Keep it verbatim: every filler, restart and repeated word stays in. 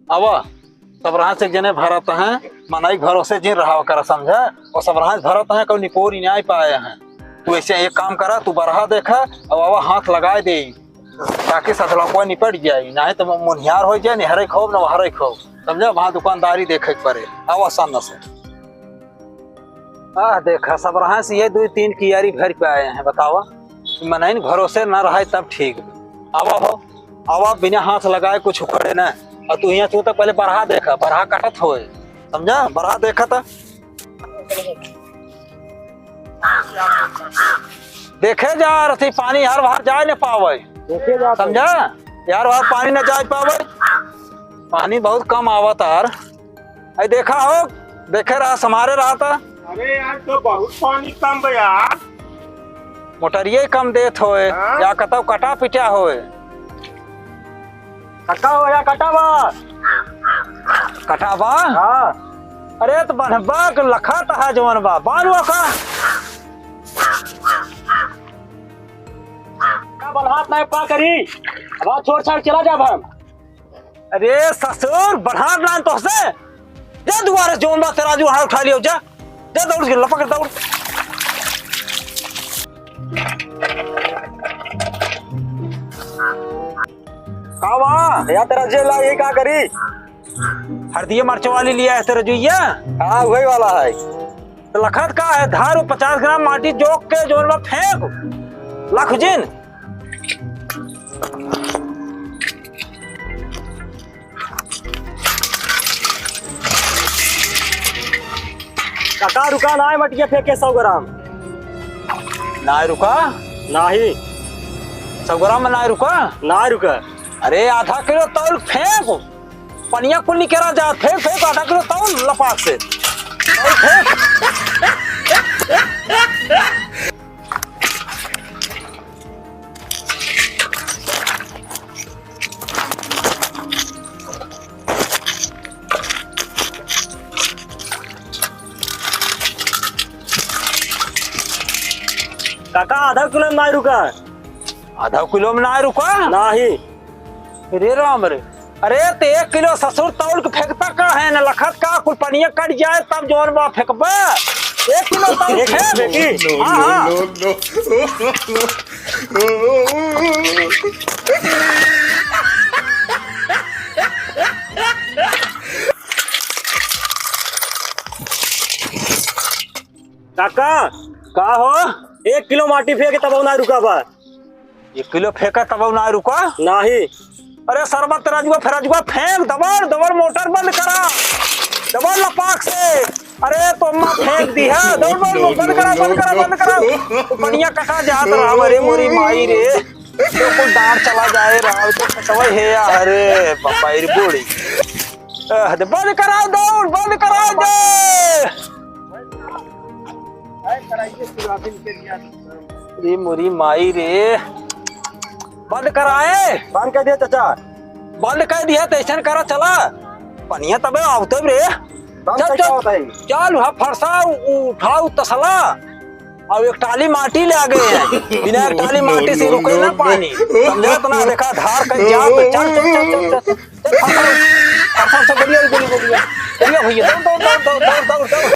आवा, सबरहा से एक जने भरत हैं, मनई के भरोसे जिन रहा करा, समझा? और सबरहा से भरत हैं, कोई निपोर ही नहीं पाए हैं। तू ऐसे एक काम करा, तू बरहा देखा, और आवा हाथ लगाए दे, ताकि ससलकवा निपट जाए, नहीं तो मुनिहार हो जाए, निहरे खूब, न वहरे खूब, समझा? वहाँ दुकानदारी देखे के पड़े। आवा सामने से। आह, देखा, सबरहा से ये दो तीन कियारी भर पे आए हैं, बतावा। मनइन भरोसे ना रहे तब ठीक। आवा हो, आवा, बिना हाथ लगाए कुछ उखड़े ना। और तू यहाँ तू तक पहले बरहा देखा, बरहा कटत होए, समझा? बरहा देखा था। देखे जा रथी, पानी हर बाहर जाए न पावे, देखे जा तो। समझा? यार, वहाँ पानी न जाए पावे, पानी बहुत कम आवत यार। आई देखा हो, देखे रहा, समारे रहा था। अरे यार, तो बहुत पानी कम बा यार। मोटरिये कम देत होए, हाँ? या कतौ कटा पिटा होए। कटा हो या कटा बा? कटा बा? हाँ। अरे तो बनबा के लखत हा जवन बा, बालू का? का बलहात नहीं पा करी? अब छोड़ छाड़ चला जाब हम। अरे ससुर, बढ़ात ना तोहसे। जा दुआरे जौन बा तराजू हाथ उठा लियो, जा। जा दौड़ के लपक दौड़। का बा? या तराजू ला, ये का करी? हरदिया मरचा वाली लिया है तराजू, ये? हाँ, वही वाला है। तो लखत का है, धार पचास ग्राम माटी जोक के जौन बा फेंक। लख जिन। काका, रुका ना, मटिया फेंके सौ ग्राम। ना रुका? नाही। सौ ग्राम में ना रुका? ना रुका। अरे, आधा किलो तौल फेंक, पनिया कुल निकरा जात, फेंक, फेंक, आधा किलो तौल लपाक से। तौल फेंक। काका, आधा किलो में नाय रुका। आधा किलो में नाय रुका? नाही। रे राम रे। अरे, ते एक किलो ससुर तौल के फेंकता का है न, लखत का कुल पनिया कट जाए तब जौन बा फेंकबे। एक किलो तौल एक फेंक। फेंकी। हाँ, हाँ। काका, का हो? एक किलो माटी फेंके तब ना रुका बा। एक किलो फेंका तब ना रुका? नाही। अरे सरबत राजुआ, फेर राजुआ फेंक, दबड़, दबड़ मोटर बंद करा, दबड़ लपाक से। अरे तो अम्मा फेंक दी है, दौड़, दौड़, दौड़, बंद करा, बंद करा, बंद करा। तो पनिया कटा जात रहा, अरे मोरी माई रे, तो कुल डांड चला जाए रहा, तो कटवे है यार, अरे बाबा रे बूढ़ी। अह, दे बंद करा, दौड़, बंद करा दे। रे मोरी माई रे, बंद कराए। बंद कर दिया चाचा। बंद कर दिया तो ऐसन करा, चला पनिया तबे आवते रे। बंद चल, कैसे चल, होता है? चल, वहाँ फरसा उ-, उठाओ तसला और एक टाली माटी ले आ गए हैं। बिना एक टाली माटी से रुके ना पानी। समझा तो ना, देखा धार कहीं जाओ तो चल, चल, चल, चल, चल। चल, फरसा, फरसा, फरसा, बढ़िया, बढ़िया, बढ़िया। बढ़िया भैया, दौड़, दौड़, दौड़।